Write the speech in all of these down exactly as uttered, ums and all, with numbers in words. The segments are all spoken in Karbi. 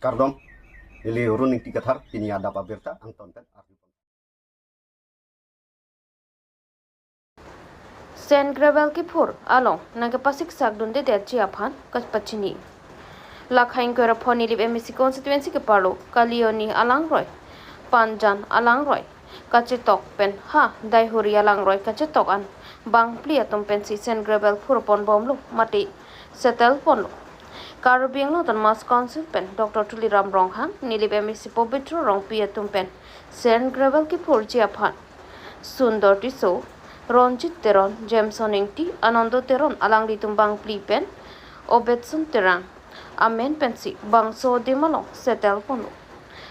Kardom, neli Arun Ingti Kathar, pini adap abirta angton pen arju. Sand gravel kephur along nangkepasiksak dundedetji aphan kapachini. Lakha ingkoi ra pho Nilip M A C constituency keparlo Kalioni alangroi, Panjan alangroi kachetok pen ha Daihuri alangroi kachetok an bangphli atum pensi sand gravel phurponbomlo mate settle ponlo. Karbi Anglong Autonomous Council pen Doctor Tuliram Ronghang, Nilip M A C Pobitro Rongpi atum pen sand gravel kephurji aphan Sundor Tisso, Ronjit Teron, Jameson Ingti, Anando Teron alanglitum bangphli pen Obetson Terang amen pensi bangso adim along settle ponlo.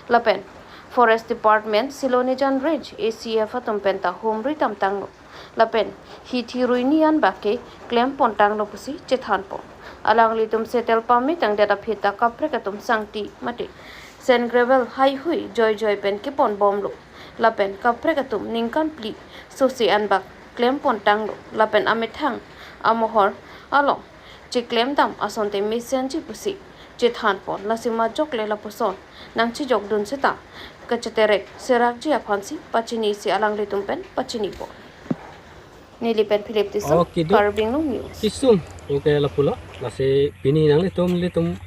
Lapen Forest Department, Silonijan Range A C F atum penta humri damtanglo. Lapen hithi ruini an bak ke klempontanglo pusi chethanpon. Alanglitum settle pame tangdet aphi ta kaprek atum sangti mate sand gravel haihui joijoi pen keponbomlo. Lapen kaprek atum ningkan phli sose an bak klempontanglo. Lapen amethang amohor along cheklemdam asonte mesenji pusi chethanpon. Lasi majok le lapuson nangchejokdun seta kacheterek serakji aphansi pachinisi alanglitum pen pachinipon. Neli pen Philip Tisso, Oh, kiduk. Karbi Anglong News. Kisung, okay, lapulo. Lasi pini nanglitum, nelitum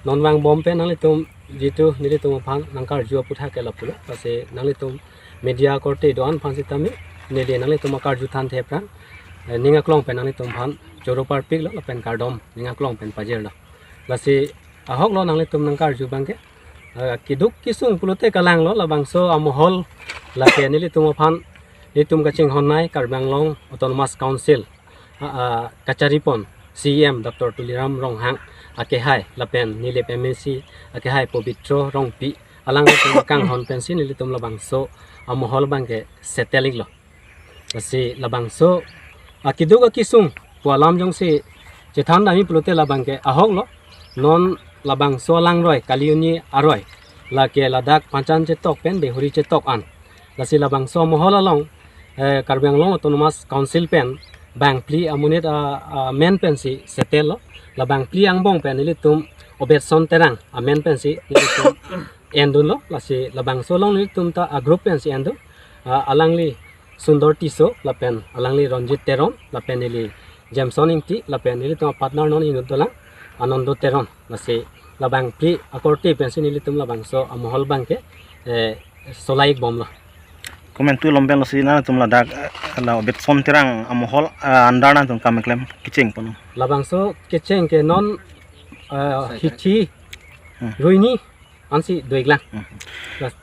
non vangbom pen nanglitum jitu nelitum aphan nangkarju aputhak ke lapulo. Lasi nanglitum media korte do-an aphan sitame neli nanglitum akarju than thepran, eh, ning aklong pen nanglitum aphan choro parpiklo lapen kardom ning aklong pen pajirlo. Lasi ahoklo nanglitum nangkarju abangke. Eh, kiduk kisung pulote kalanglo labangso amohol lake nelitum aphan nelitum kachinghonnei Karbi Anglong Autonomous Council, ah, ah, kacharipon C E M Doctor Tuliram Ronghang akehai lapen Nilip M A C akehai Pobitro Rongpi alanglitum kanghon pensi nelitum labangso amohol abangke settle iklo. Lasi labangso akiduk akisung pu alam jongsi chethan dami pulote labangke ahoklo. Non labangso alangroi Kalioni aroi lake ladak Panjan chetok pen Daihuri chetok an. Lasi labangso amohol along, eh, Karbi Anglong Autonomous Council pen bangphli amonit, ah, ah, amen pensi settle lo. Labangphli angbong pen nelitum Obetson Terang amen pensi nelitum endunlo. Lasi labangso along nelitum ta a group pensi endun. Ah, alangli Sundor Tisso, lapen alangli Ronjit Teron, lapen neli Jameson Ingti, lapen nelitum partner non inut dolang Anando Teron. Lasi labangphli akorte pensi nelitum labangso amohol abangke, eh, solai ikbomlo. Komantu lom pen lasi nangtum ladak, eh, la Obetson Terang amohol, eh, under nangtum kam keklem kecheng pon? Labangso kecheng ke non, eh, hithi Hmm. ruini ansi do-iklang. Hmm. Las-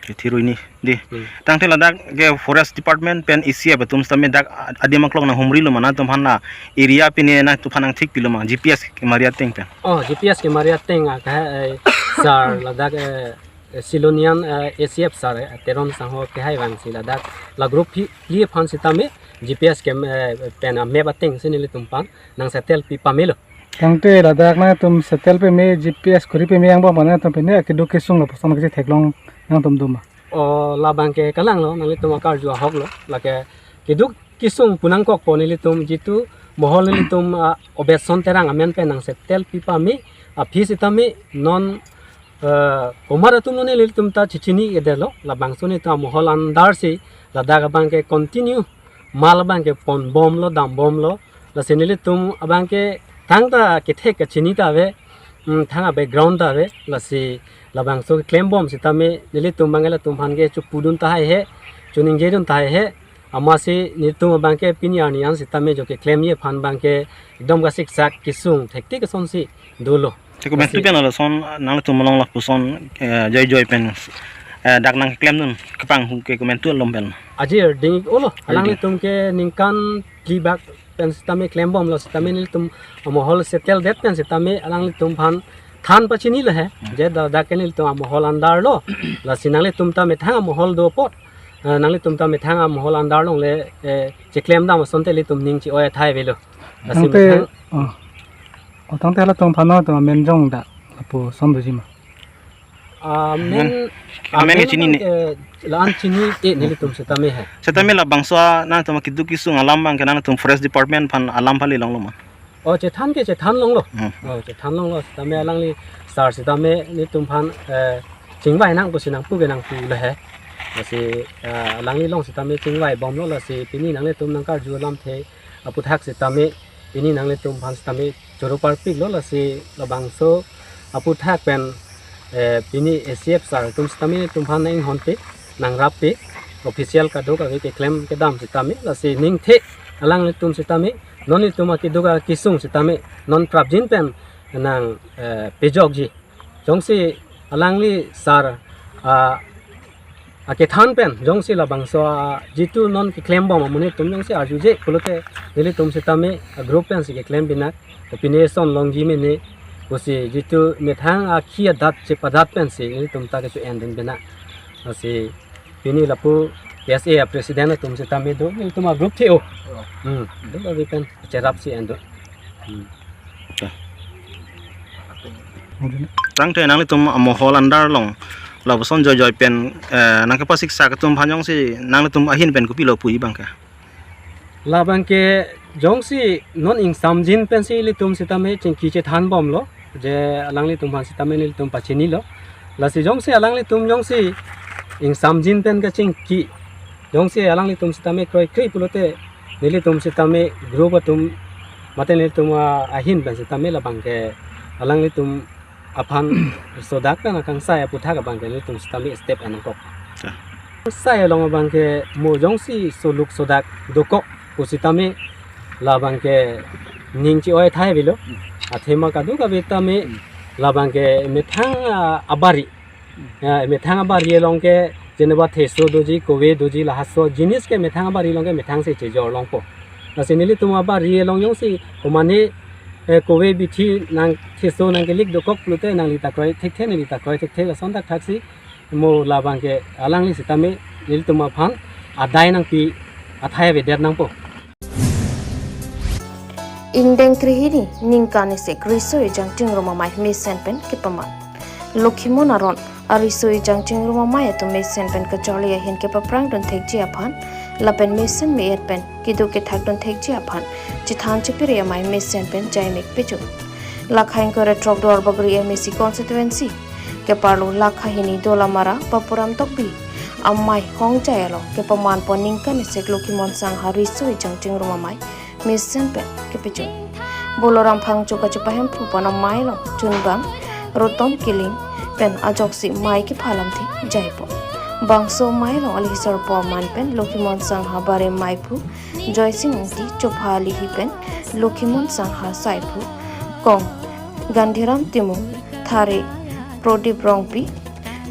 Hithi ruini dei. Hmm. Tangte ladak ke Forest Department pen A C F atum sitame dak adim aklong nanghumrilo ma, nangtum aphan la area pine nangtum aphan nangthikpilo ma, G P S kemari ateng pen? Oh, G P S kemari ateng, ah, ka, eh, sir, ladak, eh, eh, Silonijan, eh, A C F sir, eh, Teron Sangho kehai vangsi ladak la group phli, phli aphan sitame G P S ke, eh, pen, ah, map atengsi nelitum aphan nang settle pi pamelo. Tangte ladak nangtum settle peme, G P S kuri peme angbong pen nangtum pine akiduk kisung lapuson kachetheklong nangtum do ma? Oh, labangke kalanglo, nanglitum akarju ahoklo. Lake kiduk kisung pu nangkokpo, nelitum jitu mohol nelitum, ah, Obetson Terang amen pen nang settle pi pame aphi sitame non, eh, komat atumlo nelitum ta chechinidetlo. Labangso nelitum amohol under si ladak abangke continue mal abangke ponbomlo, dambomlo. Lasi nelitum abangke thangta kethek kachini ta ave, mm, thang a-background ta ave. Lasi labangso keklembom sitame nelitum abangke latum aphan ke chopudun tahai he, choningjedun tahai he. Amatsi nelitum abangke pini arni an sitame jo keklemji aphan abangke ekdom kasiksak kisung thektik asonsi dolo. Te komantu Lasi pen lason nangtum along lapuson, eh, joijoi pen, eh, dak nangklemdun kepanghu ke komantu alom pen? Ajir ding-iklo, Ajir. alanglitum ke ningkan phli bak pen sitame klembomlo sitame nelitum amohol settle det pen sitame alanglitum aphan than pachinilo he. Hmm. Je ladak ke nelitum amohol under lo. Lasi nanglitum ta methang amohol do apot, eh, nanglitum ta methang amohol under longle, eh, cheklemdam asonte ilitum ning chi-oi athai avelo. Lasi Tangte, methang oh. Oh, tangte halatum aphan nangtum amen jong da lapuson doji ma? Amen, Amen. Amen amen chini ne. Ke la-an chini-e nelitum sitame he. Sitame labangso nangtum kiduk kisung alam abangke nangtum Forest Department aphan alam pali longlo ma? Oh, chethan ke chethan longlo. Hmm. Oh, chethan longlo. Sitame alangli sar sitame nelitum aphan, eh, chingvai nang pusi nangpu ke nangpu le he. Lasi, eh, alangli along sitame chingvai bomlo, lasi pini nanglitum nangkarju alamthe aphuthak sitame pini nanglitum aphan sitame choro parpiklo, lasi labangso aphuthak pen, eh, pini A C F sar atum sitame nelitum aphan nang-inghonpe, nangrappe, official kadokave keklem kedam sitame, lasi ningthe alanglitum sitame, non nelitum akeduk akesung sitame non prapjin pen nang, eh, pejokji. Jongsi alangli sar, ah, akethan pen jongsi labangso, ah, jitu non keklem bom amonit atum jongsi arjuje pulote nelitum sitame, ah, group pensi keklem pinak, opinion longji mene pusi jitu methang akhi adat chepadat pensi nelitum ta kecho-en dun pinak. Lasi pini lapu P S A president atum sitame do, nelitum a-group the-o. Hmm, do lagi pen cherapsi en do. Hmm. Tangte nanglitum amohol andar along lapuson joijoi pen, eh, nangkepasiksak atum aphan jongsi nanglitum ahin pen kopilo puji abangke? Labangke jongsi non ingsamjin pensi ilitum sitame chingki chethan bomlo, je alanglitum aphan sitame nelitum pachinilo. Lasi jongsi alanglitum jongsi ingsamjin pen kachingki, jongsi alanglitum sitame kroikre pulote nelitum sitame group atum mate nelitum, ah, ahin pen sitame labangke alanglitum aphan sodak pen akangsai aphuthak abangke nelitum sitame step en nangkok. Ya. Sai along abangke mo jongsi soluk sodak dokok pusitame labangke ning chi-oi thai avelo. Athema kadokave tame labangke methang, ah, abari. Ya, methang abari along ke jeneba theso doji, kove doji, lahaso jinis ke methang abari along ke methangsi chejor longpo. Lasi nelitum abari along jongsi komane, eh, kove bithi nang theso nangkelik dokok pulote nangli ta kroi thekthe, neli ta kroi thekthe, lason thakthaksi mo labangke alangli sitame nelitum aphan adai nangpi athai avedet nangpo. Ingdeng krehini ningkan isi riso ejang chingrum amei mesen pen kepaman. Lokhimon Aron ariso ejang chingrum amei atum mesen pen kacharli ahin kepaphrang dun thekji aphan lapen mesen me-et pen keduk kethak dun thekji aphan chethan chepiri amei mesen pen jaimek pejun. Lakha ingkoi ra throk Duarbagori M A C constituency keparlo lakha hini Dolamara Bapuram Tokbi amei hongjai along kepaman pon ningkan isi Lokhimon Sangha riso ejang chingrum amei mesen pen kepejun. Boloram Phangcho kachepahemphu pon amei along chunbang Roton Killing pen ajoksi mei kepha alamthe jaipo. Bangso amei along alihi sarpo aman pen Lokhimon Sangha bare meiphu Joysing Ingti, chopha alihi pen Lokhimon Sangha saiphu kong Gandhiram Timung, thare Prodip Rongpi,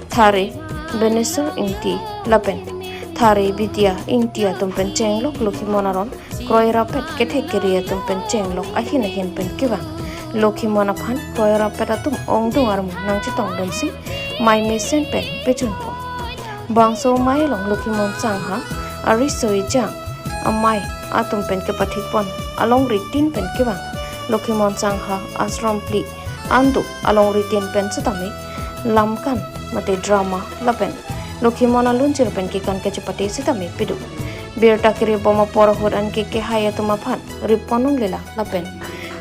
thare Benesor Ingti lapen thare Bidya Ingti atum pen chenglok Lokhimon Aron kroi rapet kethek kere atum pen chenglok ahin ahin pen kevang. Lokhimon aphan kroi rapet atum ongdung armu nangchetong dunsi mei mesen pen pejunpo. Bangso amei along Lokhimon Sangha ariso ejang amei atum pen kepathik pon alongri tin pen kevang. Lokhimon Sangha ashram phli ando alongri tin pen sitame lamkan mate drama lapen Lokhimon alunjir pen kekan kachepate sitame pidun. Birta kere bom apor ahut anke kehai atum aphan rip pon ong lela lapen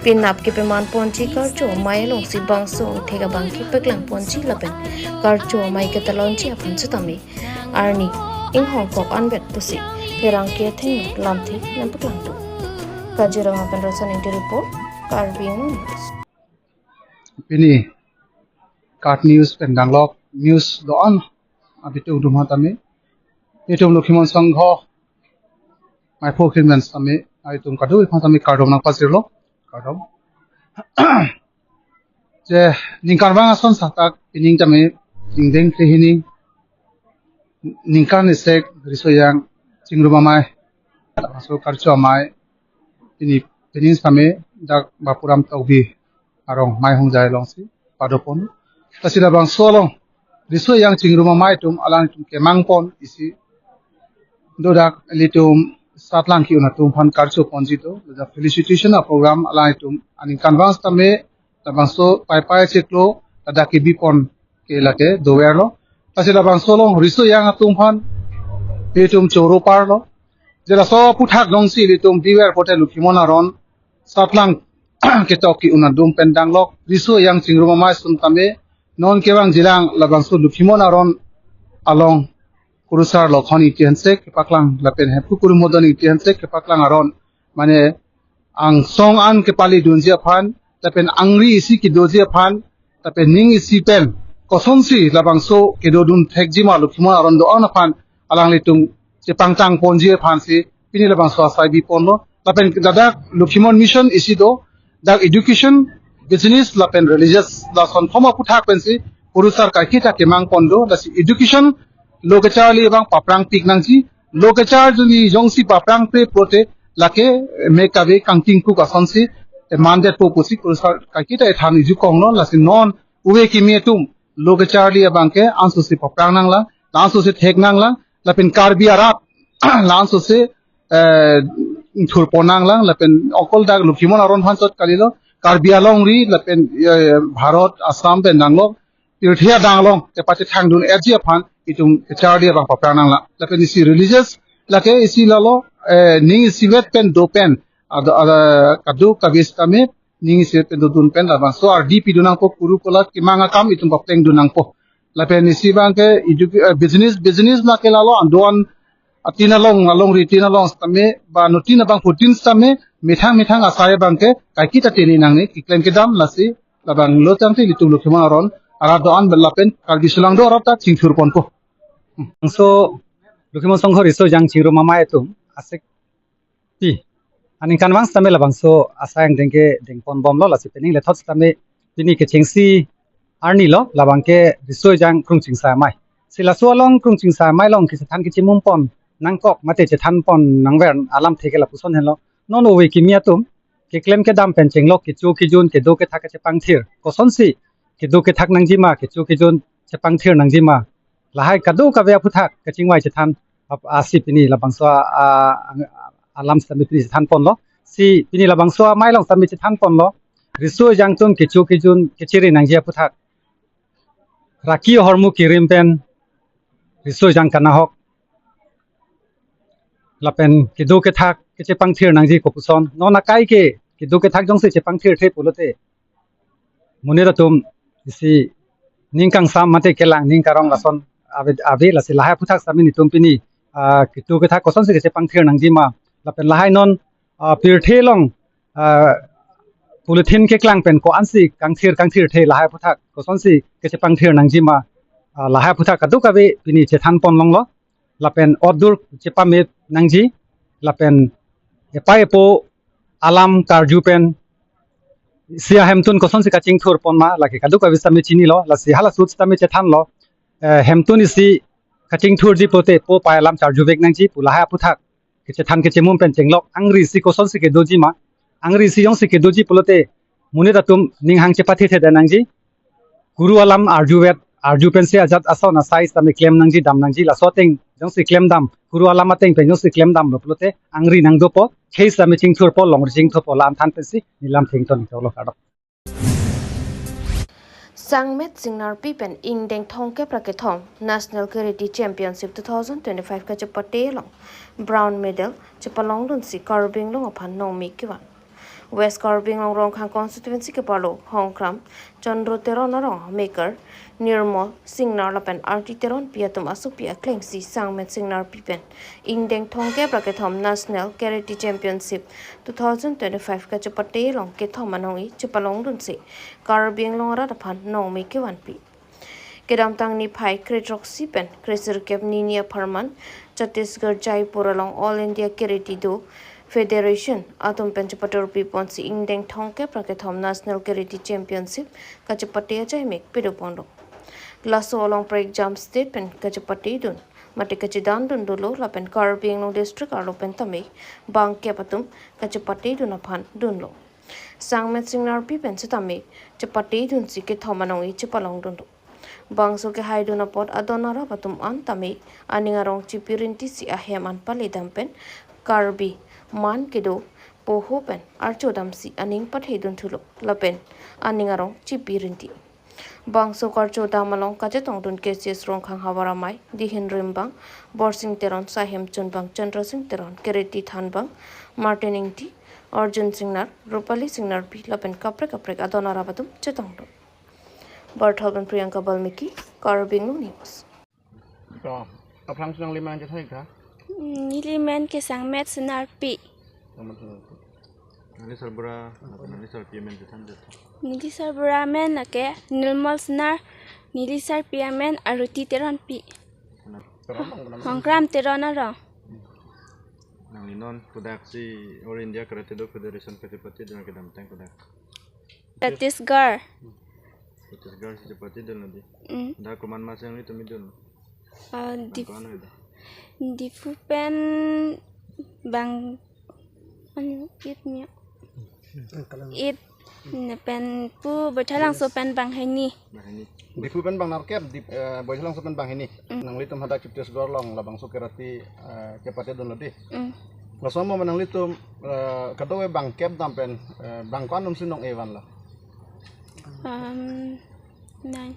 penap kepaman ponji karcho amei alongsi bangso angthek abang kepaklang ponji lapen karcho amei ketalonji aphan sitame arni inghong kok anvet pusi pherangke athengno lamthe nangpaklangdun. Kaziranga pen Rosan Ingti report, Karbi Anglong News. Pini KAT News pen danglok news do-an abitung atum aphan tame, itum Lokhimon Sangha meiphu krim pen tame, itum kado iphan tame kardom nangpajirlo, kardom. Je ningkan vang ason satak pining tame ingdeng krehini ningkan isi riso ejang chingrum amei, laso karcho amei pini, pining tame dak Bapuram Tokbi arong mei hongjai alongsi padopon. Lasi labangso along riso ejang chingrum amei atum alanglitum kemang pon isi do, dak ilitum satlang ki-un atum aphan karcho ponji do, ladak felicitation aprogram alanglitum aningkan vang sitame labangso paipai chiklo ladak kebi pon ke lake doverlo. Lasi labangso along riso ejang atum aphan itum choro parlo. Je laso aphuthak jongsi ilitum biver pote Lokhimon Aron satlang ketok ke-un adum pen danglok riso ejang chingrum amei atum tame non kevangjilang labangso Lokhimon Aron along kurusar Lokhon Ingti Hanse kepaklang lapen Hemphu Kurumhodon Ingti Hanse kepaklang aron, mane angsong an kepalidunji aphan lapen angri isi kedoji aphan lapen ning isi pen kosonsi labangso kedodun thekji ma Lokhimon Aron do-an aphan alanglitum chepangtang ponji aphansi pini labangso asai biponlo. Lapen ladak Lokhimon Mission isi do, dak education, business lapen religious, lason thom aphuthak pensi kurusar kaiketa kemang pon do. Lasi education lo kacharli abang paprang pik nangji, lo kacharli jongsi paprang pe pote lake me kave kangting kuk asonsi mandetpo pusi kurusar kaiketa ethan iju konglo. Lasi non ove kimi atum lo kacharli abang ke ansose paprang nanglang, la ansose thek nanglang, lapen Karbi arat la ansose eh, thurpon nanglang, lapen okol dak Lokhimon Aron aphan chot kalilo, Karbi alongri lapen, eh, Bharat, Assam pen danglok pirthe adang along kepachethangdun-etji aphan itum kacharli abang paprang nanglang. Lapen isi religious lake isi lalo, eh, ning isivet pen do pen ado, ada kado kave sitame ning isivet pen dodun pen labangso ardi pidun nangpo, kuru kolat kemang akam itum paplengdun nangpo. Lapen isi abang ke edu-, eh, business, business lake lalo an do-an atin along, alongri tin along sitame ba notin abang putin sitame methang methang asai abang ke kaiketa tene nangne keklem kedam. Lasi labang lo tangte ilitum Lokhimon Aron arat do-an lapen Karbi Songho do arat ta chingthur ponpo. Hmm. So Lokhimon Songhor riso ejang chingrum amei atum asek pi aningkanvang sitame labangso asai angdeng ke dengponbomlo. Lasi pening lethot sitame pini kechengsi arni lo, labang ke riso ejang krungchingsa amei. Si laso along krungchingsa amei along kachethan kachemum pon nangkok mate chethan pon nangver alamthe ke lapuson henlo. Non ove kimi atum keklem kedam pen chenglok kecho kejun kedo kethak kachepangthir, kosonsi kedo kethak nangji ma, kecho kejun chepangthir nangji ma, lahai kado kave aphuthak kachingvai chethan ap-, asi pini labangso a, a, alam sitame pini chethan ponlo. Si pini labangso amei along sitame chethan ponlo, riso ejang atum kecho kejun kechere nangji aphuthak, raki ahormu kerim pen riso ejang kanahok lapen kedo kethak kachepangthir nangji kopuson. Non akai ke kedo kethak jongsi chepangthirthe pulote monit atum isi ning kangsam mate kelang ning karong lason ave, ave. Lasi lahai aphuthak sitame netum pini, ah, kedo kethak kosonsi kachepangthir nangji ma, lapen lahai non, ah, pirthe along, ah, polythene keklang pen ko-ansi kangthir kangthirthe, lahai aphuthak kosonsi kachepangthir nangji ma, ah, lahai aphuthak kado kave pini chethan pon longlo. Lapen otdur chepame nangji, lapen epai epo alam karju pen isi ahemtun kosonsi kachingthur pon ma, lake kado kave sitame chinilo. Lasi hala ahut sitame chethanlo, eh, hemtun isi kachingthurji pulote po pai alam charjuvek nangji pu, lahai aphuthak kachethan kachemum pen chenglok angri isi kosonsi kedoji ma, angri isi jongsi kedoji pulote monit atum ning hang chepathe theda nangji. Kuru alam arjuvet, arju pensi ajat ason asai sitame klem nangji, dam nangji. Laso ateng jongsi klem dam, kuru alam ateng pen jongsi klem damlo pulote angri nangdopo, khei sitame chingthurpo, longri chingthurpo, la-an than pensi nelam thengton ikolo, kardom. Sangmet Singnarpi pen ingdeng thomkep ra kethom National Karate Championship two thousand twenty-five kachepate along bronze medal chepalongdunsi Karbi Anglong aphan nongmi kevan. West Karbi Anglong Rongkhang constituency keparlo Hongkram Chandra Teron arong maker Nirmal Singnar lapen Arti Teronpi atum asopi aklengsi Sangmet Singnarpi pen ingdeng thomkep ra kethom National Karate Championship two thousand twenty-five kachepate along kethom anong-i chepalongdunsi Karbi Anglong arat aphan nongmi kevanpi. Kedamtang niphai kre throksi pen kre sirkep nini apharman Chhattisgarh Jaipur along All India Karate Do Federation atum pen chepatorpi ponsi ingdeng thomkep ra kethom National Karate Championship kachepate achaimek pedo ponlo. Laso along prekjam state pen kachepatedun mate kachedandun dolo lapen Karbi Anglong district arlo pen tame bangkep atum kachepatedun aphan dunlo. Sangmet Singnarpi pen setame chepatedunsi kethom anong-i chepalongdunlo. Bangso kehaidun apot adon arap atum an tame aning arong chipirintisi ahem an paledam pen Karbi man kedo poho pen archodamsi aning pathedun thulo lapen aning arong chipirinti. Bangso karchodam along kachetongdun K C S Rongkhang havar amei, Dihin Rimbang, Borsing Teron, Sahem Chunbang, Chandra Sing Teron, Karate Thanbang, Martin Ingti, Arjun Singnar, Rupali Singnarpi lapen kaprek kaprek adon arap atum chetongdun. Bartholpen Priyanka Balmiki, Karbi Anglong News. To, aphrangsi nangli men chethan ik tha? Neli men ke Sangmet Sinarpi. Sangmet Sinarpi. Nangli sarbura, nangli sarpi amen chethan det. Neli sarbura amen ke Nilmol Sinar, neli sarpi amen Aruti Teronpi. Teron arong, Hongkram Teron arong. Nangli non kodaksi All India Karate Do Federation kachepatedun kedamtang kodak? Chhattisgarh. Chhattisgarh si chepatedun lo dei. Mm. Dak komat mas nanglitum idun? Ah, Dip-, Bang ko-an ave? Diphu pen bang, anu, it niya. It, ne pen pu Baithalangso pen bang hini. Bang hini. Diphu pen bang nerkep, Dip, eh, Baithalangso pen bang hini. Mm. Nanglitum hadak Chhattisgarh along labangso karate, eh, chepatedun lo dei. Mm. Laso mo nanglitum, eh, kadokave bang kep dam pen, eh, bang ko-an atum si nong-e vanlo? Um, nine.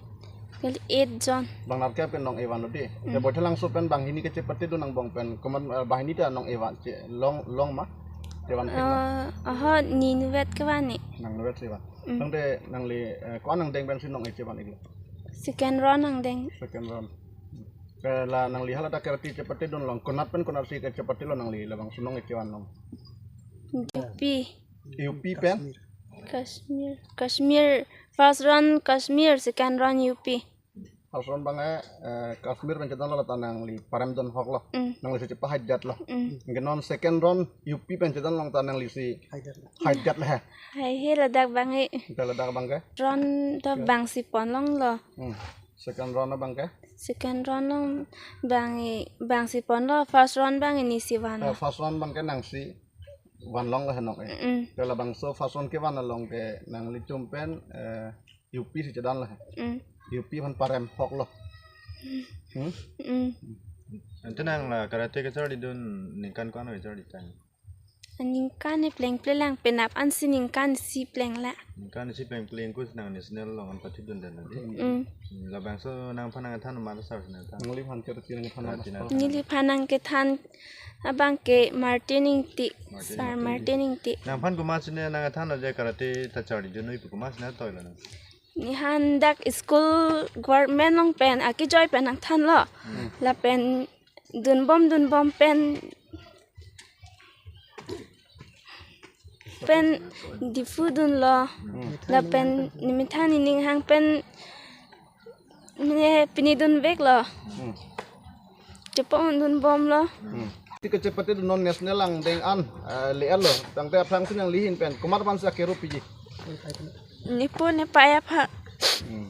Kali eight jon. Bang nerkep pen nong-e vanlo dei. Mm. Te Baithalangso pen bang hini kachepatedun angbong pen, komat, eh, bang hini ta nong-e van, che, long, long ma? Chevan pik ma? Eh, oho, ne inutvet kevan ne. Nang inutvet si van. Mm. Tangte nangli, eh, ko-an angdeng pensi nong-e chevan iklo? Second round angdeng. Second round. Eh, la nangli hala ta karate chepatedun along, konat pen konatsi kachepatelo nangli labangso nong-e chevan along? U P. U P pen? Kashmir. Kashmir. First round Kashmir, second round U P. First round abang, eh, Kashmir pen chedonlo, lata nangli parem don hok lo. Mm. Nanglisi chepahaidetlo. Mm. Anke non second round U P pen chedon along ta nanglisi haidetlo he. Haihe ladak abang he. Te ladak abang ke? Round to bangsi pon longlo. Hmm. Second round abang ke? Second round along bang he, bangsi ponlo, first round abang he nesi vanlo. Eh, first round abang ke nangsi van longlo henok, eh. Mm. Te labangso first round kevan along ke nanglitum pen, eh, U P si chedonlo he. Mm. U P aphan parem hok lo. Hmm? Mm. Ante nang la karate kacharlidun ningkan ko-an kacharli tang? Ningkan ne plengple lang, penap ansi ningkan isi pleng la. Ningkan isi plengple, anke nang national along an pathidun den lo dei. Mm. Hmm, labangso nangphan nangkethan ma sar si nangthan? Nangliphan karate nangkethan ma sar? Nangliphan nangkethan abang ke Martin Ingti, Martin Sir Ingti. Martin Ingti. Nangphan komatsi ne nangkethanlo je karate ta charlidun noi pu, komatsi ne toilo nang? Nephan dak school government along pen akejoi pen nangthanlo. Hmm. Lapen dunbom dunbom pen, pen Diphu dunlo. Hmm. Lapen nemethang nening-ang pen ne pini dunveklo. Hmm. Chepo-un dunbomlo. Hmm. Ti kachepatedun non national angdeng an, eh, le-etlo. Tangte aphrangsi nangli ahin pen komat aphansi akero piji? Nepo nepei aphan. Hmm.